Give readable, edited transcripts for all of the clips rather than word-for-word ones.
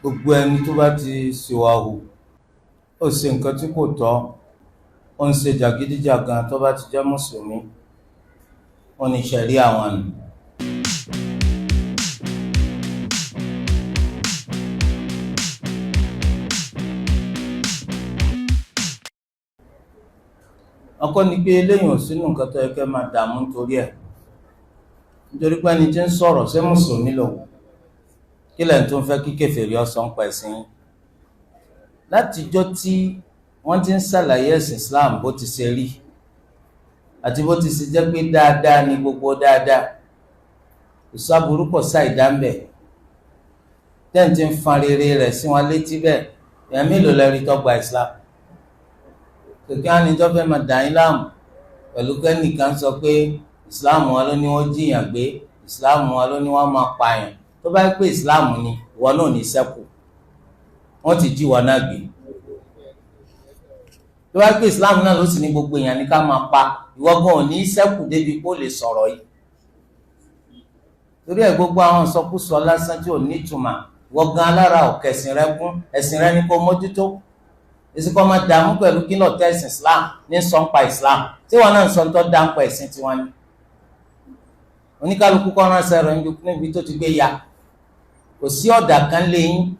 Gbogbo ẹni tó bá ti ṣìwàhù, ó ṣe nǹkan tí kò tọ́, ó ń ṣe jàgídíjàgan tó bá ti jẹ́ mùsùlùmí, ó ní ṣẹ̀ríà àwọn nù. Ọkọ ni pé eléyìí ò sínú nǹkan tó yẹ kẹ́ máa dààmú nítorí ẹ̀, nítorí pé ẹni tí ń sọ̀rọ̀ ṣé mùsùlùmí lòun, kí lẹ́yìn tó ń fẹ́ kí kèfèrí ọ̀sán pa ẹ̀sìn yín? Látijọ́ tí wọ́n ti ń ṣàlàyé ẹ̀sìn Islam bó ti ṣe rí àti bó ti ṣe jẹ́ pé dáadáa ni gbogbo dáadáa, kò sáburú kò sáìdá ń bẹ̀, tẹ́ǹtì ń fan rere rẹ̀ sí wọn létí bẹ́ẹ̀, èèyàn mélòó lẹ́rí tó gba Islam? Kòkí á ní tó fẹ́ máa dà yín láàmú pẹ̀lú kẹ́nìkan sọ pé Islam wọn ló ní wọ́n jiyàn gbé, Islam wọn ló ní wọ́n máa pààyàn. Tó bá pé Islam ni, ìwọ náà ní sẹ́kù, wọ́n ti jí wọn náà gbé. Tó bá pé Islam náà ló sì ní gbogbo èèyàn ní ká máa pa, ìwọ gan ò ní sẹ́kù débi kó lè sọ̀rọ̀ yìí. Torí ẹ̀ gbogbo àwọn ìsọkúsọ lásán tí ò ní ìtumọ̀, ìwọ gan alára ọ̀kẹ́ ẹ̀sìn rẹ kún, ẹ̀sìn rẹ ní kó mójútó. Èsì kọ́ máa dààmú pẹ̀lú kí lọ́ọ́ tẹ́ ẹ̀sìn Islam ní sọ́npa Islam tí wọn náà ń sọ tó dá ń pa ẹ̀sìn tiwọn ni. Oníkálukú kọ́ ránṣẹ́ rẹ̀ níbi tó ti gbé ya. Kò sí ọ̀dà kan léyìn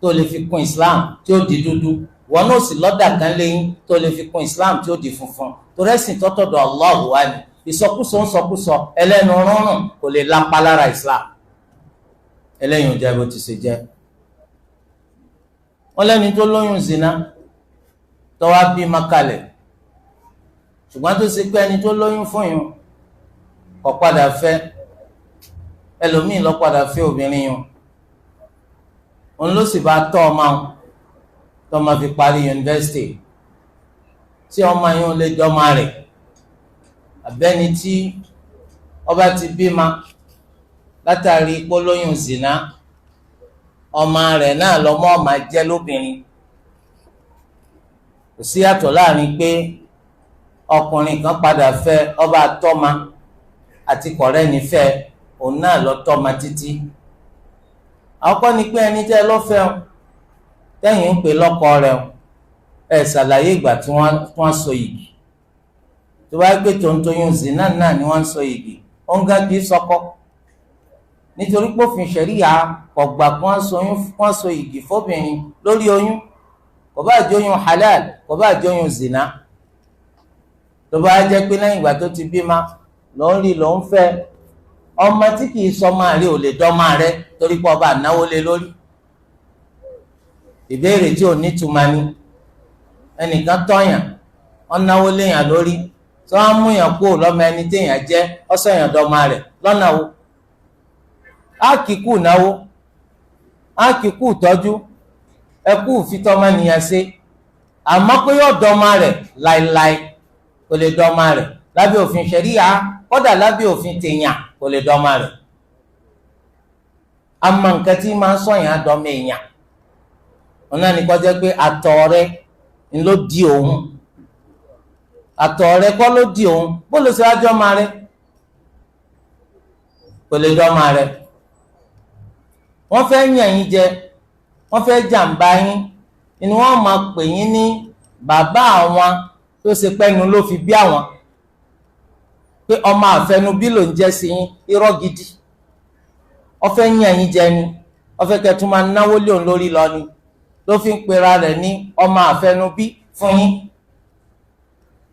tó lè fi kún Islam tí ó di dúdú, wọn náà sì lọ́dà kan léyìn tó lè fi kún Islam tí ó di funfun. Torí ẹ̀sìn tọ́tọ̀dọ̀ Allah wá ni. Ìsọkúsọ ń sọkúsọ ẹlẹ́nu rúnrún kò lè lápá lára Islam. Ẹlẹ́yìn ò jẹ́ bó ti ṣe jẹ́. Wọ́n lẹ́ni tó lóyún zina tó wá bí makalẹ̀, ṣùgbọ́n tó ṣe pé ẹni tó lóyún fún yun kò padà fẹ́, ẹlòmíì ló padà fẹ́ obìnrin yun, òun ló sì bá tọ́ ọmọ tó máa fi parí yunifásitì, tí ọmọ yun lè dọ́mọ rẹ̀, àbẹ́ni tí ọba ti bímọ látàrí pólóyún zina, ọmọ rẹ̀ náà lọ́mọ ọmọ jẹ́ lóbìnrin. Kò sí yàtọ̀ láàrin pé ọkùnrin kan padà fẹ́ ọba tọ́ma àti kọ̀rẹ́ni fẹ́, òun náà lọ tọ́ma títí. Àkọ́kọ́ ni pé ẹni tẹ́ lọ́fẹ́ o, tẹ́yìn ń pè lọ́kọ rẹ̀ o, ẹ ṣàlàyé ìgbà tí wọ́n so yìgì. Tó bá gbé tòǹtòyún zina náà ni wọ́n ń so yìgì, ó ń gá kí sọkọ. Nítorí pófin ṣẹ̀ríyà kò gbà kí wọ́n so yìgì fóbìnrin lórí oyún, kò bá jóyún halal, kò bá jóyún zina. Tó bá jẹ́ pé lẹ́yìn ìgbà tó ti bímọ ló ń rí ló ń fẹ́, ọmọ tí kì í sọmọ rẹ ò lè dọ́mọ rẹ torí pé ọba náwó lé lórí. Ìbéèrè tí ò ní túmọ̀ ni, ẹnìkan tọ̀yàn, ó náwó léèyàn lórí, tí wọ́n á mú yàn kúrò lọ́mọ ẹni téèyàn jẹ́, ọ̀sọ̀yàn dọ́mọ rẹ̀ lọ́nà wo? Á kì í kú náwó, á kì í kú tọ́jú, ẹ kú fitọ́mọnìyàn ṣe, àmọ́ pé yóò dọ́mọ rẹ̀ láéláé, kò lè dọ́mọ rẹ̀ lábẹ́ òfin ṣẹ̀ríyà, kódà lábẹ́ òfin tèèyàn kò lè dọ́mọ rẹ̀. Àmọ́ nǹkan tí máa ń sọ̀yàn àdọ́mọ èèyàn, òun náà ní kó jẹ́ pé àtọ̀ rẹ̀ ń ló di òun, àtọ̀ rẹ̀ kọ́ ló di òun, bó ló ṣe wá jọ́mọ rẹ̀? Kò lè dọ́mọ rẹ̀. Wọ́n fẹ́ yàn yín jẹ, wọ́n fẹ́ jàǹbá yín, ni wọ́n máa pè yín ní bàbá àwọn tó ṣe pẹ́nu ló fi bí àwọn, pé ọmọ àfẹnubí ló ń jẹ́ sí yín. Irọ́ gidi. Wọ́n fẹ́ yàn yín jẹ ni, wọ́n fẹ́ kẹ́ tún máa náwó lé òun lórí lọ ni, ló fi ń pera rẹ̀ ní ọmọ àfẹnubí fún yín.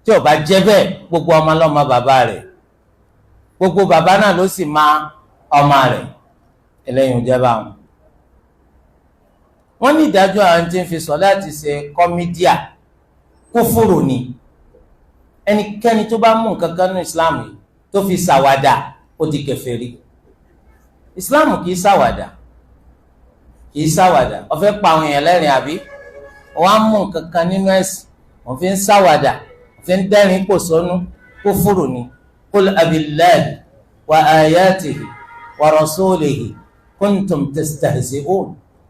Tí ó bá jẹ́ bẹ́ẹ̀, gbogbo ọmọ lọ́mọ bàbá rẹ̀, gbogbo bàbá náà ló sì máa ọmọ rẹ̀. Ẹlẹ́yìn ò jẹ́ báwọn. Wọ́n ní ìdájọ́ àwọn tí ń fi sọ̀láàtì ṣe kọ́mídíà kúfúrù ni. Ẹnikẹ́ni tó bá mú nǹkan kan nínú Islam yìí tó fi ṣàwàdà, ó di kèfèrí. Islam kì í ṣàwàdà, kì í ṣàwàdà. Ó fẹ́ pa àwọn èèyàn lẹ́rìn àbí? Wọ́n á mú nǹkan kan nínú ẹ̀sìn, wọ́n fi ń ṣàwàdà, wọ́n fi ń dẹ́rìn pòṣónú, kúfúrù ni. Qul abillahi wa ayatihi wa rasulihi kuntum tastahzi'un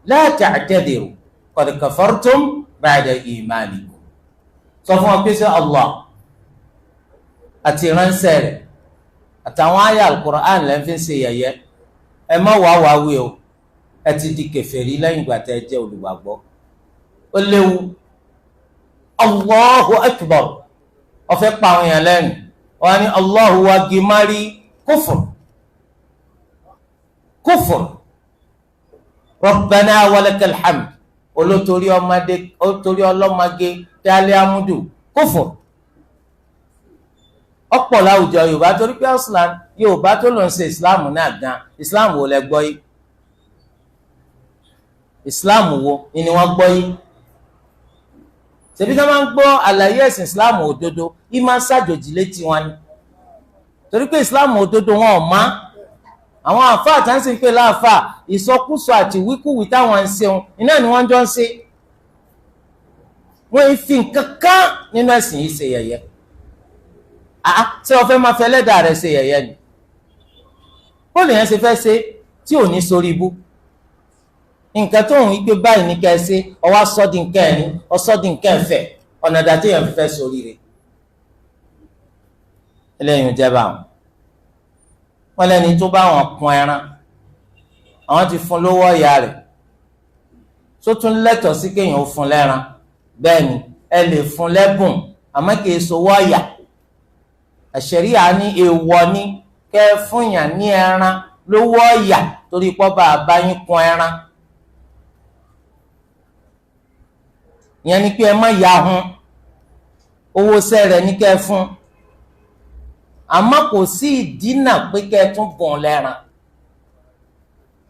la ta'tadiru qad kafartum ba'da imanikum. Sọ fún wọn pé ṣé Allah àti ìránṣẹ́ rẹ̀ àtàwọn àyà al-Qur'an lẹ́ fi ń ṣe yẹ̀yẹ́, ẹ má wàá wàá wí o, Ẹ ti di kèfèrí lẹ́yìn ìgbà tẹ́ ẹ jẹ́ olùgbàgbọ́. Ó léwu. Allahu akbar, ó fẹ́ pa àwọn èèyàn lẹ́rìn, wọ́n ní Allahu wagimari kufur kufur Rabbana walakal hamd, olótorí ọmọdé olótorí ọlọ́mọge dálé amúdù kufur. Ọ̀pọ̀ láwùjọ Yorùbá, torí pé Islam Yorùbá tó ló ń ṣe Islam náà gan, Islam wo lẹ gbọ́ yìí? Islam wo ni wọ́n gbọ́ yìí? Ṣebí ká máa ń gbọ́ àlàyé ẹ̀sìn Islam òdodo yìí máa ń ṣàjòjì létí wọn ni, torí pé Islam òdodo wọn ò má. Àwọn àáfàá tá ń sìn pé láàfáà ìsọkúsọ àti wíkúwí táwọn ń ṣeun iná ni wọ́n jọ ń ṣe. Wọ́n fi nǹkan kan nínú ẹ̀sìn yìí ṣe yẹ̀yẹ́. Àá, ṣé wọ́n fẹ́ máa fẹ́ lẹ́dàá rẹ̀ ṣe yẹ̀yẹ́ ni? Bóòlù yẹn ṣe fẹ́ ṣe tí ò ní sórí ibú? Nǹkan tó ń gbé báyìí ní ká ẹ ṣe, ọwọ́ asọ́dí nǹkan ẹ̀rín, ọsọ́dí nǹkan ẹ̀fẹ̀, ọ̀nà dàtí yẹn fẹ́ sórí rẹ̀. Eléyìí ń jẹ́ báwọn. Wọ́n lẹ́ni tó bá wọn kun ẹran, àwọn ti fún lówó ọ̀yà rẹ̀, tó tún lẹ́tọ̀ọ́ sí kéèyàn ó fún lẹ́ran. Bẹ́ẹ̀ ni, ẹ lè fún lẹ́bùn, àmọ́ kì í sowó ọ̀yà. Àṣẹríà ní èèwọ̀ ni kẹ́ ẹ fún yàn ní ẹran lówó ọ̀yà torí pọ́ bá a bá yín kun ẹran. Ìyẹn ni pé ẹ má ya hun, owó sẹ́ rẹ̀ ní kẹ́ ẹ fún, àmọ́ kò sí ìdínà pé kẹ́ ẹ tún bùn lẹ́ran.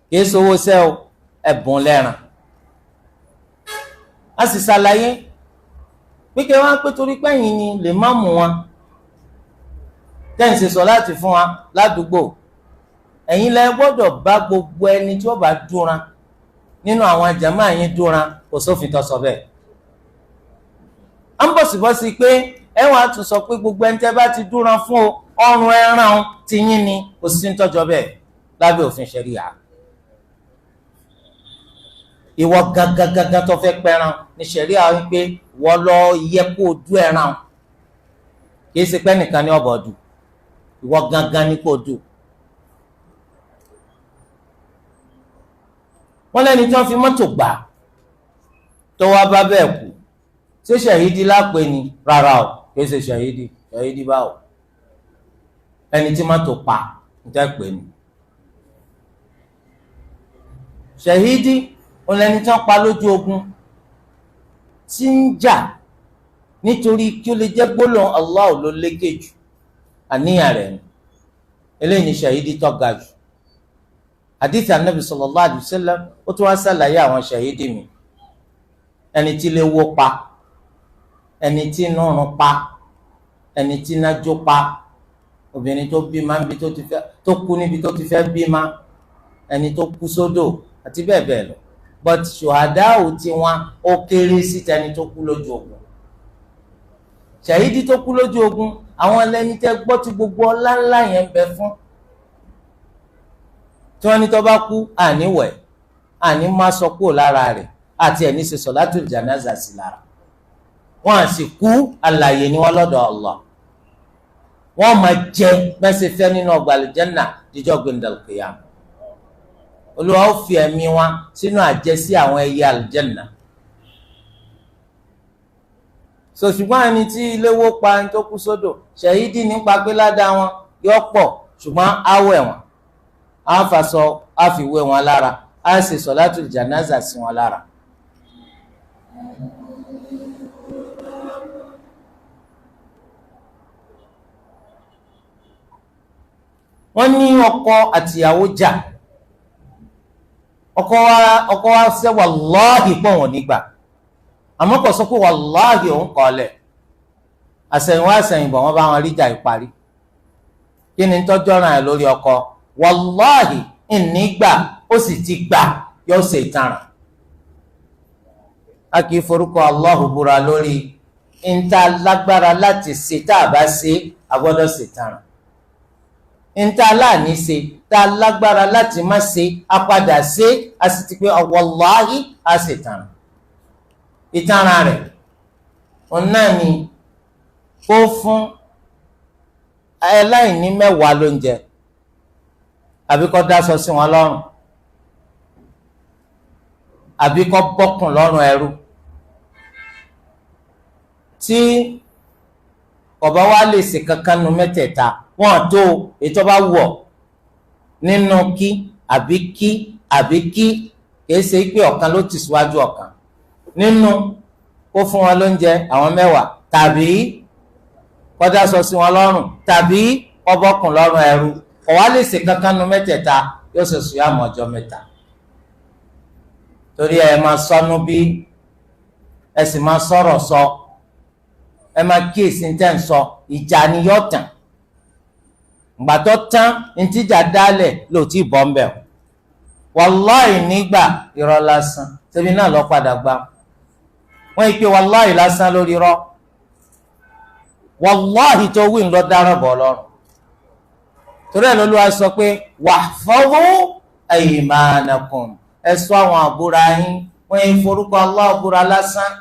Kìí sowó sẹ́ o, ẹ bùn lẹ́ran. A sì ṣàlàyé pé kẹ́ wá pé torí pé ẹ̀yin ni lè má mú wọn tẹ́ǹsì sọ láti fún wa ládùúgbò, ẹ̀yin lẹ gbọ́dọ̀ bá gbogbo ẹni tí ó bá dúnra nínú àwọn jàmáà yín dúnra, kò sófin tó sọ bẹ́ẹ̀. À ń bọ̀sibọ́sí pé ẹ wàá tún sọ pé gbogbo ẹni tẹ́ bá ti dúnra fún o, ọrùn ẹran ti yín ni, kò sí tọ́jọ́ bẹ́ẹ̀ lábẹ́ òfin ṣẹ̀ríà. Ìwọ gangan tó fẹ́ pẹran ní ṣẹ̀ríà wípé wọ́n lọ yẹ kó o dú ẹran, kì í ṣe pé nìkan ní ọ̀bọ̀ dù, ìwọ gangan ní kó o dù. Wọ́n lẹ́ni tí wọ́n fi mọ́tò gbà tó wá bá bẹ́ẹ̀ kú, ṣé ṣàhídì lápè ni? Rárá o, kì í ṣe ṣàhídì. Ṣàhídì báwo? Ẹni tí mọ́tò pa ń tẹ́ pè ní ṣàhídì. Òun lẹni tí wọ́n pa lójú ogun tí ń jà nítorí kí ó lè jẹ́ gbólóhùn Allah ló lékè jù, àníyàn rẹ̀ ni. Eléyìí ni ṣàhídì tó ga jù. Àdìsí anabi sallallahu alaihi wasallam ó tún wá ṣàlàyé àwọn ṣàhídì mi: ẹni tí lè wó pa, ẹni tí nùrùn pa, ẹni tí nájó pa, obìnrin tó bímọ níbi tó ti fẹ́, tó kú níbi tó ti fẹ́ bímọ, ẹni tó kú sódò àti bẹ́ẹ̀ bẹ́ẹ̀ lọ. But ṣùhàdáù tiwọn ó kéré sí tẹni tó kú lójú ogun. Ṣàhídì tó kú lójú ogun, àwọn ẹlẹ́ni tẹ́ gbọ́ tí gbogbo ọlá ńlá yẹn ń bẹ fún, tí wọ́n ní tó bá kú àníwẹ̀, àní má sọ kúrò lára rẹ̀, àti ẹni ṣe sọ̀látùl jánásà sí lára. Wọ́n á sì kú alààyè ni wọ́n lọ́dọ̀ Allah. Wọ́n máa jẹ bẹ́sẹ̀ fẹ́ nínú ọgbà àlùjánnà díjọ́ gbẹ̀ndàlùkìyàm. Olúwa ó fi ẹ̀mí wọn sínú àjẹsí àwọn ẹyẹ àlùjánnà. So ṣùgbọ́n ẹni tí ilé wó pa ẹni tó kú sódò, ṣàhídì nípa pé ládàá wọn yọ pọ̀, ṣùgbọ́n á wẹ̀ wọ́n, á fàṣọ, á fi wé wọn lára, á sì sọ̀látùl jánásà sí wọn lára. Wọ́n ní ọkọ àtìyàwó jà, ọkọ wa ṣe wàláhì pọ̀ wọ́n nígbà, àmọ́ kò sọ pé wàláhì òun kọ́ lẹ̀. Àsẹ̀yìnwá àsẹ̀yìnbọ̀ wọ́n bá wọn rí jà ìparí. Kí ni tọ́jú ọ̀ràn ẹ̀ lórí ọkọ? Wàláhì ìnígbà, ó sì ti gbà, yóò ṣe ìtaràn. A kì í forúkọ Allahu búra lórí níta lágbára láti ṣe, tá a bá ṣe a gbọ́dọ̀ ṣe ìtaràn. Níta láàní ṣe, tá a lágbára láti má ṣe, a padà ṣe, a sì ti pé wàláhì a ṣe ìtaràn. Ìtaràn rẹ̀ òun náà ni kó fún aláìní mẹ́wàá lóúnjẹ, àbí kó dáṣọ sí wọn lọ́rùn, àbí kó bọ́kùn lọ́rùn ẹrú. Tí ọba wa lè ṣe kankan nu mẹ́tẹ̀ẹ̀ta, wọn tó ètò bá wọ̀ nínú kí àbí kí àbí kí, kìí ṣe pé ọ̀kan ló ti síwájú ọ̀kan. Nínú kó fún wọn lóúnjẹ àwọn 10 tàbí kọjá sọ sí wọn lọ́rùn tàbí ọbọkùn lọ́rùn ẹrú. Ọ̀wá lè ṣe kankan nu mẹ́tẹ̀ẹ̀ta, yóò ṣe sùyàmù ọjọ́ 3. Torí ẹ máa sọnù bí ẹ sì máa sọ̀rọ̀ sọ, ẹ máa kíyèsí ní tẹ́ ń sọ, ìjà ni yóò tàn. Ìgbà tó tán ntíjà dálẹ̀ ló ti bọ́ ń bẹ̀ o. Wàláì nígbà irọ́ lásán, ṣebí náà lọ padà gbà. Wọ́n yìí pé wàláì lásán lórí irọ́. Wàláì tó wí ń lọ dáràn bọ̀ lọ́rùn. Torí ẹ̀ lÓlúwa sọ pé wahfazu aymanakum, ẹ ṣọ́ àwọn àbúra yín. Wọ́n yìí forúkọ Allah búra lásán.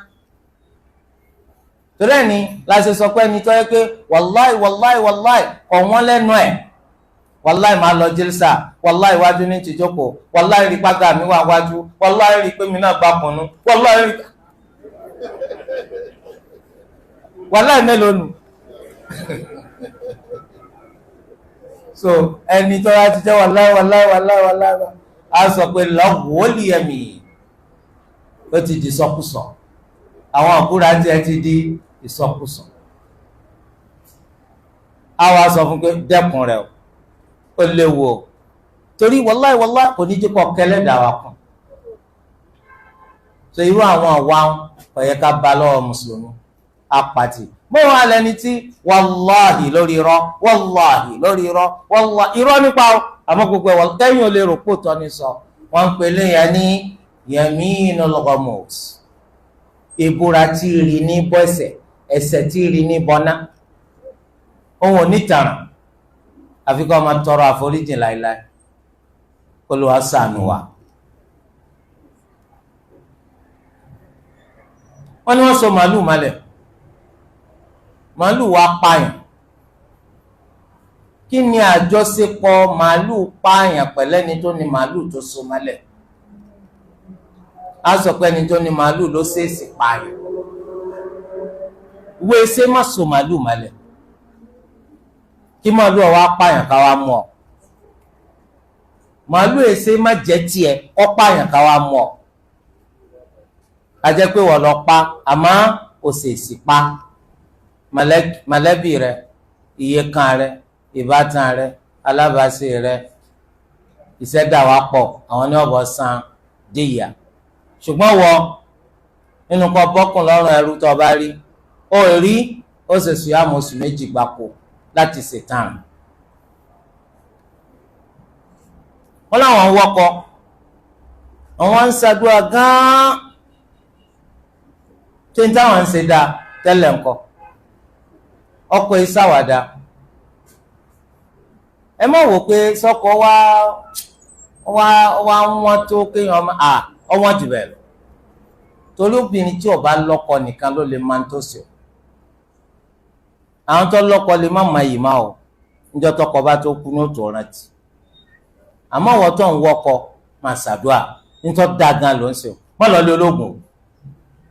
Torí ẹ̀ ni láti sọ pé ẹni tó yẹ pé wàláì wàláì wàláì kọ̀ wọ́n lẹ́nu ẹ̀. Wàláì máa lọ jílsà, wàláì wájú ní ti jókòó, wàláì rí pàgà mi wà wájú, wàláì rí pé mi náà gbà kùnú, wàláì rí wàláì mélòó nù. So ẹni tó wá ti jẹ́ wàláì wàláì wàláì wàláì á sọ pé lọ́wọ́lì ẹ̀mí ó ti di sọkúsọ. Àwọn àbúrò àti ẹ ti di ìsọkúsọ. Á wá sọ fún pé dẹ́kun rẹ̀ o, ó léwu o, torí wàláì wàláì kò ní jẹ́ kó kẹlẹ́dà wa kàn. So irú àwọn àwa kò yẹ ká ba lọ́wọ́ mùsùlùmí apàtì. Bó wà lẹni tí wàláhì lórí irọ́, wàláhì lórí irọ́, wàláhì irọ́ nípa o, àmọ́ gbogbo ẹ̀wọ̀n kẹ́yìn ò lè rò pò tọ́ ni sọ. Wọ́n ń pè léyìn ní yaminul ghamus, ìbúra tí rí ní bọ́ ẹsẹ̀, ẹsẹ̀ tí rí ní bọ́ná. Òun ò ní tàràn, àfi kó máa tọrọ àforíjì láéláé. Kó ló wá ṣàánú wa. Wọ́n ní wọ́n sọ màálù malẹ̀, màálù wa pààyàn. Kí ni àjọṣepọ̀ màálù pààyàn pẹ̀lẹ́ni tó ní màálù tó so malẹ̀? A sọ pé ẹni tó ní màálù ló ṣèèṣì pààyàn. Wé ṣé má so màálù malẹ̀, kí màálù ọ̀wá pààyàn ká wá mú ọ. Màálù èsè má jẹ́ tiẹ̀, kọ́ pààyàn ká wá mú ọ. A jẹ́ pé wọ́n lọ pa, àmọ́ ò ṣèèṣì pa. Mọ̀lẹ́bí rẹ, iyekan rẹ, ìbátan rẹ, alábàáṣe rẹ, ìṣẹ̀dá wa pọ̀, àwọn ní ọ̀bọ̀ san díyà. Ṣùgbọ́n wọ nínú kọ bọ́kùn lọ́rùn ẹrú tó bá rí, ó rí ó sì sùn àmọ́ oṣù 2 gbáko láti ṣètàn. Wọ́n láwọn ń wọ́kọ, àwọn ń ṣàdúrà gan-an, tí ń táwọn ń ṣe dáa tẹ́lẹ̀ ńkọ́. Ọkọ ìṣàwàdà, ẹ má wò pé sọkọ wá wá wá wọ́n tó kéèyàn à ọwọ́n jù bẹ́ẹ̀ lọ. Torí obìnrin tí ó bá lọ́kọ nìkan ló lè máa ń tó sí o. Àwọn tó lọ́kọ lè má máa yìí má o, níjọ́ tọkọ bá tó kú ní òtò rántí. Àmọ́ wọ́n tó ń wọ́kọ máa ṣàdúà, nítorí dáa gan ló ń ṣe o. Má lọ lé ológun o,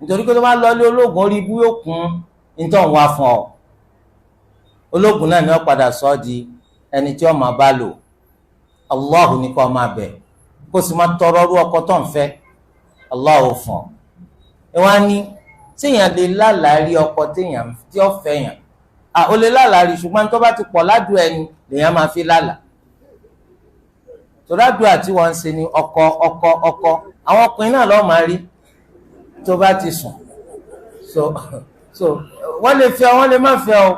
nítorí pé tó bá lọ lé ológun orí ibú yóò kún nítorí wá fún ọ. Ológun náà ni wọ́n padà sọ ọ́ di ẹni tí wọ́n máa bá lò. Allahu ní kó máa bẹ̀, kó sì máa tọrọ ọrú ọkọ tó ń fẹ́. Allahu fún ọ. Ìwọ́n á ní téèyàn lè lálàárí ọkọ téèyàn tí ó fẹ́ yàn. À ó lè lálàárí, ṣùgbọ́n tó bá ti pọ̀ ládùú ẹni lèèyàn máa fi lálàá. Torí àdúrà tí wọ́n ń ṣe ni ọkọ ọkọ ọkọ. Àwọn ọkùnrin náà lọ́ọ́ máa rí tó bá ti sùn. So wọ́n lè fẹ́ ọ, wọ́n lè má fẹ́ ọ.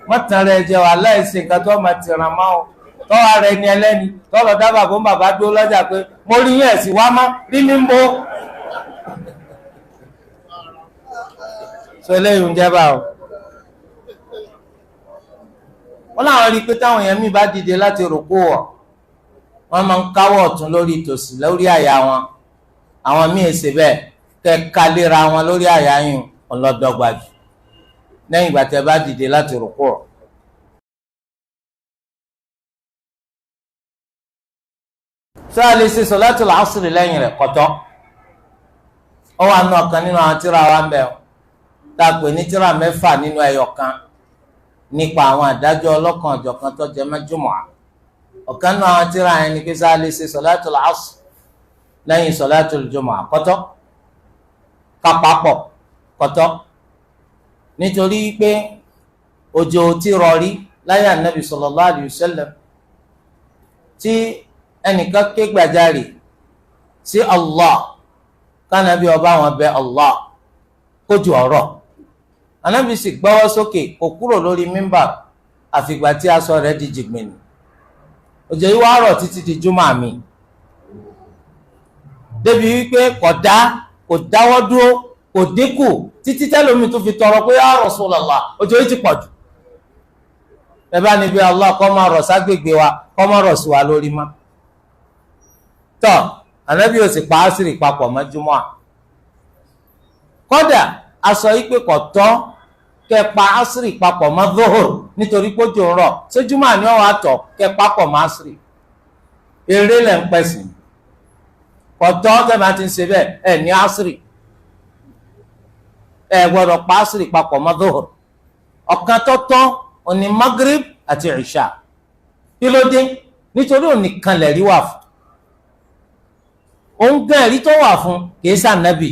Mọ́tàn rẹ̀ jẹ́ wà láìsí nǹkan tó máa ti ràn máa ọ. Tọ́wọ́ ara ẹni ẹlẹ́ni tọ́lọ̀ dá bàbá bàbá dúró lọ́jà pé mo rí yín ẹ̀sìn wá má rí mi ń bo. So eléyìí ń jẹ́ bá o. Wọ́n láwọn rí i pé táwọn èèyàn míì bá dìde láti rùkú wọ̀, wọ́n máa ń káwọ́ ọ̀tún lórí ìtòsí lórí àyà wọn. Àwọn míì ṣe bẹ́ẹ̀ kẹ́ kálíra wọn lórí àyà yín ọlọ́dọ́gba jù lẹ́yìn ìgbà tẹ́ bá dìde láti rùkú wọ̀. Ṣé a lè ṣe sọ̀látùl ásìrì lẹ́yìn rẹ̀? Kọ̀tọ́. Ó wà nù ọ̀kan nínú àwọn tíra wa ń bẹ̀ ọ́ tá a pè ní tíra mẹ́fà nínú ẹyọ kan nípa àwọn àdájọ́ ọlọ́kan ọ̀jọ̀kan tó jẹ mọ́ jùmọ̀á. Ọ̀kan nínú àwọn tíra yẹn ni pé sáà lè ṣe sọ̀látul asr lẹ́yìn sọ̀látul jùmọ̀á kọ́tọ́ kápápọ̀ kọ́tọ́, nítorí pé òjò ti rọrí láyé ànábì sallallahu alayhi wa sallam tí ẹnìkan ké gbàjarè sí Allah kánábì ọba àwọn bẹ Allah kójú ọ̀rọ̀. Ànábì sì gbọ́wọ́ sókè kò kúrò lórí mímbà àfìgbà tí aṣọ rẹ̀ di jìgbìnì. Òjò yìí wá rọ̀ títí di júmọ̀ àmì, débi wípé kò dá kò dáwọ́ dúró kò dínkù títí tẹ́lómi tó fi tọrọ pé ya Rasulullah òjò yìí ti pọ̀ jù. Ẹ bá níbi Allah kọ́ máa rọ̀ ságbègbè wa kọ́ máa rọ̀ sí wa lórí má. Tọ́ Ànábì ò sì pa ásìrì papọ̀ mọ́ júmọ́ à. Kódà aṣọ yìí pé kò tọ́ kẹ́ pa ásìrì papọ̀ mọ́ dóhùr nítorí pé òjò ń rọ̀, ṣé júmọ́ àní ọ̀wọ́ àtọ̀ kẹ́ papọ̀ mọ́ ásìrì. Eré lẹ̀ ń pẹ̀sìn. Kò tọ́ tẹ́ bá ti ń ṣe bẹ́ẹ̀ ẹ̀ ní ásìrì. Ẹ gbọ́dọ̀ pa ásìrì papọ̀ mọ́ dóhùr. Ọ̀kan tọ́tọ́ òní magrib àti ìṣà. Kí ló dé? Nítorí òní kan lẹ̀rí wà fún. Òun gan ẹ̀rí tó wà fún kìí sànàbì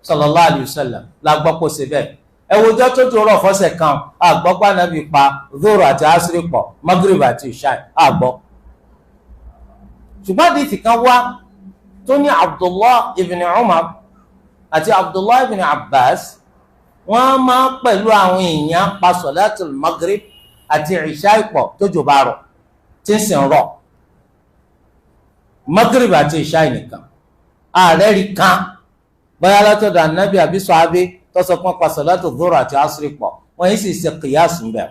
sallallahu alayhi wa sallam la gbọ́ kó ṣe bẹ́ẹ̀. Ẹ wojọ́ tó tó rọ̀ fọ́sẹ̀ kan àgbọ́ pé ànábì pa dóhùr àti ásìrì pọ̀ magrib àti ìṣà àgbọ́. Ṣùgbọ́n àdìsí kan wá tó ní Abdullah ibn Umar àti Abdullah ibn Abbas wọ́n máa pẹ̀lú àwọn èèyàn pa sọ̀látul magrib àti ìṣá ìpọ̀ tó jò bá rọ̀ tí ń sì ń rọ̀. Magrib àti ìṣá nìkan ààrẹ rí kan bóyá látọ̀dọ̀ ànábì àbí sọ̀hábí tó sọ pé pa sọ̀látul dhuhr àti asri pọ̀, wọ́n yìí sì ṣe kìyàsù ń bẹ̀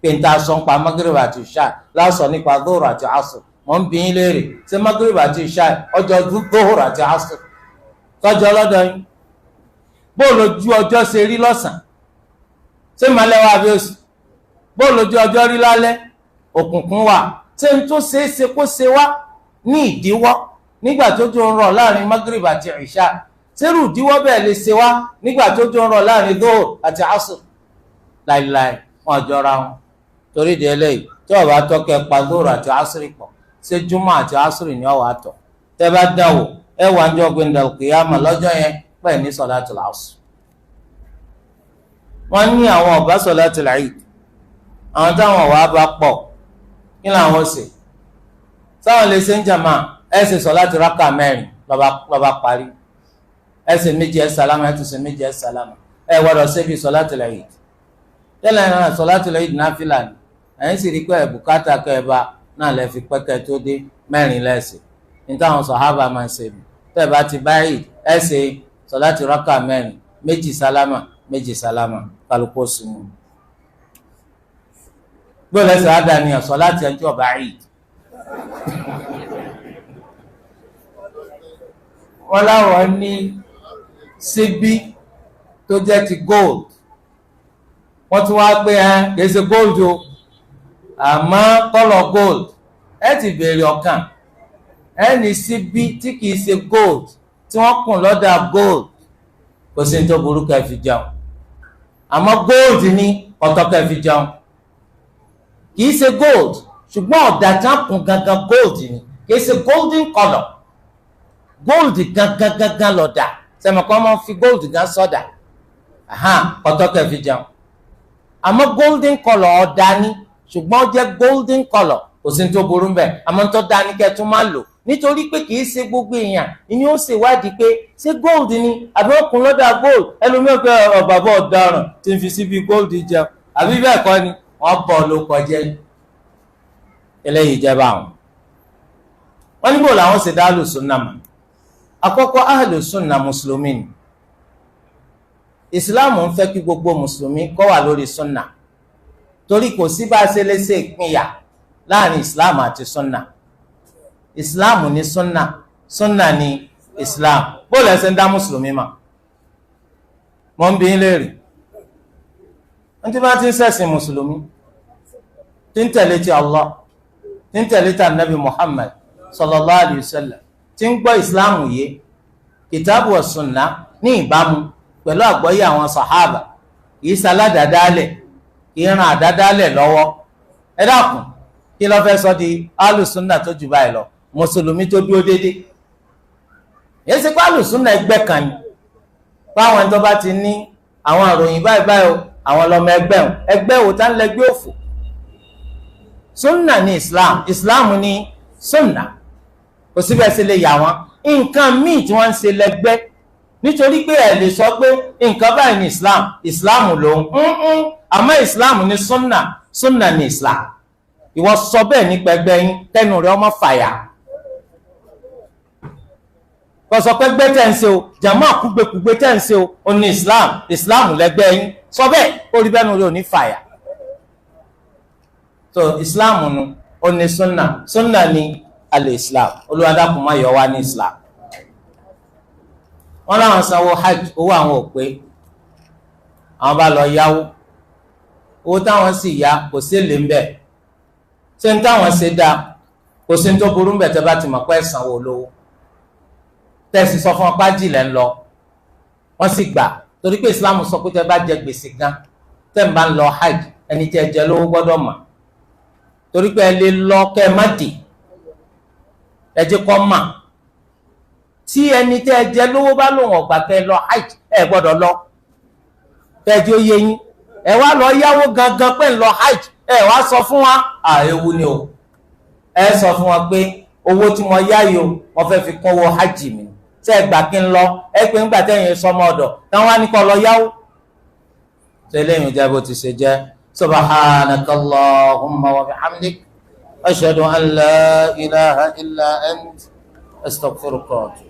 pé n ta sọ ń pa magrib àti ìṣá lásọ nípa dhuhr àti asri. Mọ̀ ń bi yín léèrè ṣé magrib àti ìṣá ọjọ́ dhuhr àti asri tọ́jọ́ lọ́dọ̀ yín? Bóòlù ojú ọjọ́ ṣe rí lọ́sàn, ṣé màlẹ́ wà bí òsì? Bóòlù ojú ọjọ́ rí lálẹ́, òkùnkùn wà. Ṣé n tó ṣe é ṣe kó ṣe wá ní ìdíwọ́ nígbà tó jọ ń rọ̀ láàrin magrib àti ìṣá? Ṣérù ìdíwọ́ bẹ́ẹ̀ lè ṣe wá nígbà tó jọ ń rọ̀ láàrin dóhùr àti asr? Láìláì wọn jọra wọn. Torí di eléyìí tí ó bá tọ́kẹ́ pa dóhùr àti asr pọ̀, ṣé júmọ̀ àti asr ni ó wà tọ̀? Tẹ́ bá dánwò ẹ wà ń jọ gbẹndàlùkìyàmà lọ́jọ́ yẹn pẹ̀ ní sọ̀látul asr. Wọ́n ní àwọn ọ̀bá sọ̀látul Eid, àwọn táwọn wàá bá pọ̀ kí làwọn ṣe? Sáwọn lè ṣe ń jàmá ẹ ṣe sọ̀láàtì rákà mẹ́rin lọ́ba parí, ẹ ṣe méjì ẹ sálámà, ẹ tún ṣe méjì ẹ sálámà, ẹ gbọ́dọ̀ ṣe bí sọ̀látul Eid. Tẹ́lẹ̀ náà sọ̀látul Eid náfìlà ni, ẹ̀yin sì rí pé bùkátà kẹ́ ẹ bá náà lẹ́ fi pẹ́kẹ́ tó dé mẹ́rin lẹ́sẹ̀ ní táwọn sàhábà máa ń ṣe mi. Tẹ́ ẹ bá ti bá Eid ẹ ṣe sọ̀láàtì rákà mẹ́rin, méjì sálámà méjì sálámà, kálukú sinmi. Gbọ́dọ̀ ẹsẹ̀ àdáni sọ̀láàtì ẹjọ́ ọba Eid. Wọ́n láwọn ní síbí tó jẹ́ ti gold, wọ́n tún wá pé ẹ kìí ṣe gold o, àmọ́ kọ́lọ̀ gold. Ẹ ti béèrè ọ̀kan, ẹ ní síbí tí kìí ṣe gold tí wọ́n kùn lọ́dà gold, kò sí ní tó burú kẹ́ fi jẹun, àmọ́ gold ní ọ̀tọ̀ kẹ́ fi jẹun. Kìí ṣe gold ṣùgbọ́n ọ̀dà tí wọ́n kùn gangan gold ni, kìí ṣe golden colour, gold gangan gangan lọ́dà. Sẹ́mi kọ́ máa ń fi gold gan sọ́dà, ọ̀tọ̀ kẹ́ fi jẹun, àmọ́ golden colour ọ̀dà ni ṣùgbọ́n ó jẹ́ golden colour, kò sí ní tó burú mbẹ̀, àmọ́ tó dá ní kẹ́ tún máa lò, nítorí pé kìí ṣe gbogbo èèyàn ni ó ṣèwádìí pé ṣé gold ni àbí ó kún lọ́dà gold. Ẹlòmíràn pé bàbá ọ̀daràn tí ń fi síbi gold jẹun àbí bẹ́ẹ̀ kọ́ ni, wọ́n bọ̀ ló kọjá eléyìí jẹ́ báwọn. Wọ́n níbo làwọn ṣe dá alùsùnà mọ̀? Àkọ́kọ́ alùsùnà mùsùlùmí ni. Ìsìláàmù ń fẹ́ kí gbogbo mùsùlùmí kó wà lórí súnà, torí kò sí bá a ṣe lè ṣe ìpínyà láàrin ìsìláàmù àti súnà. Ìsìláàmù ní súnà, súnà ní ìsìláàmù. Bóòlù ẹsẹ̀ ń dá mùsùlùmí mà? Mọ̀ ń bi yín léèrè. Wọ́n ti bá ti ń ṣẹ̀sìn mùsùlùmí, tí ń tẹ̀lé ti Allah, tí ń tẹ̀lé ti Ànábì Muhammad sallallahu alayhi wa sallam, tí ń gbọ́ ìsìláàmù yé, Kìtàbù wa sunna ní ìbámu pẹ̀lú àgbọ́yé àwọn sàhábà, kì í ṣaládàádálẹ̀, kì í ran àdádálẹ̀ lọ́wọ́. Ẹ dákun, kí ló fẹ́ sọ di alùsùnà tó jù báyìí lọ? Mùsùlùmí tó dúró déédéé. Yìí ṣe pé alùsùnà ẹgbẹ́ kan ni, báwọn tó bá ti ní àwọn àròyìn báyìí báyìí o, àwọn lọmọ ẹgbẹ́ o, ẹgbẹ́ wo tá ń lẹgbẹ́ òfò? Sunna ni Islam, Islam ni sunna. Kò síbẹ̀ ṣe lè yà wọ́n. Nǹkan míì tí wọ́n ń ṣe lẹ́gbẹ́, nítorí pé ẹ lè sọ pé nǹkan báyìí ni Islam, Islam lòun ń àmọ́ Islam ni sunna, sunna ni Islam. Ìwọ sọ bẹ́ẹ̀ nípa ẹgbẹ́ yín, tẹnu rẹ ọmọ fàyà. Kò sọ pé ẹgbẹ́ tẹ̀ ń ṣe o, jàmọ́ àkúgbèkúgbè tẹ̀ ń ṣe o, ó ní Islam, Islam lẹ́gbẹ́ yín. Sọ bẹ́ẹ̀ ó rí bẹ́ẹ̀ nu rẹ ò ní fàyà. So Islam nu, ó ní sunna, sunna ni alẹ́ Islam. Olúwa dákun má yọ wá ní Islam. Wọ́n láwọn sanwó hajj, owó àwọn ò pé, àwọn bá lọ yáwó, owó táwọn sì yá kò sí èlé ńbẹ. Ṣé ń táwọn ṣe dáa? Kò sí ní tó burú ńbẹ tẹ́ bá ti mọ̀ pé ẹ sanwó olówó, tẹ́sí sọ fún ọpá jìnlẹ̀ ń lọ, wọ́n sì gbà, torí pé Islam sọ pé tẹ́ bá jẹ gbèsè gan, tẹ́ ń bá ń lọ hajj, ẹni tẹ́ jẹ lówó gbọ́dọ̀ mọ̀, torí pé ẹ lè lọ kẹ́ ẹ má dì, ẹ jẹ́ kó mà. Tí ẹni tẹ́ ẹ jẹ lówó bá lòun ọ̀gbà kẹ́ ẹ lọ hajj, ẹ gbọ́dọ̀ lọ. Tẹ́jú ó yé yín, ẹ wá lọ yáwó gangan pé ń lọ hajj, ẹ wá sọ fún wa, ewu ni o. Ẹ sọ fún wa pé owó tí mo yá yìí o, mo fẹ́ fi kún owó hajj mi, tẹ́ ẹ gbà kí n lọ? Ẹ pé ńgbà tẹ́yìn sọmọ ọ̀dọ̀ táwọn á ní kọ́ lọ yáwó. Tẹ́lẹ̀ yìí jẹ́ bó ti ṣe jẹ́. Subhanakallahumma wa bihamdik, ashhadu an la ilaha illa ant, astaghfiruka wa atubu.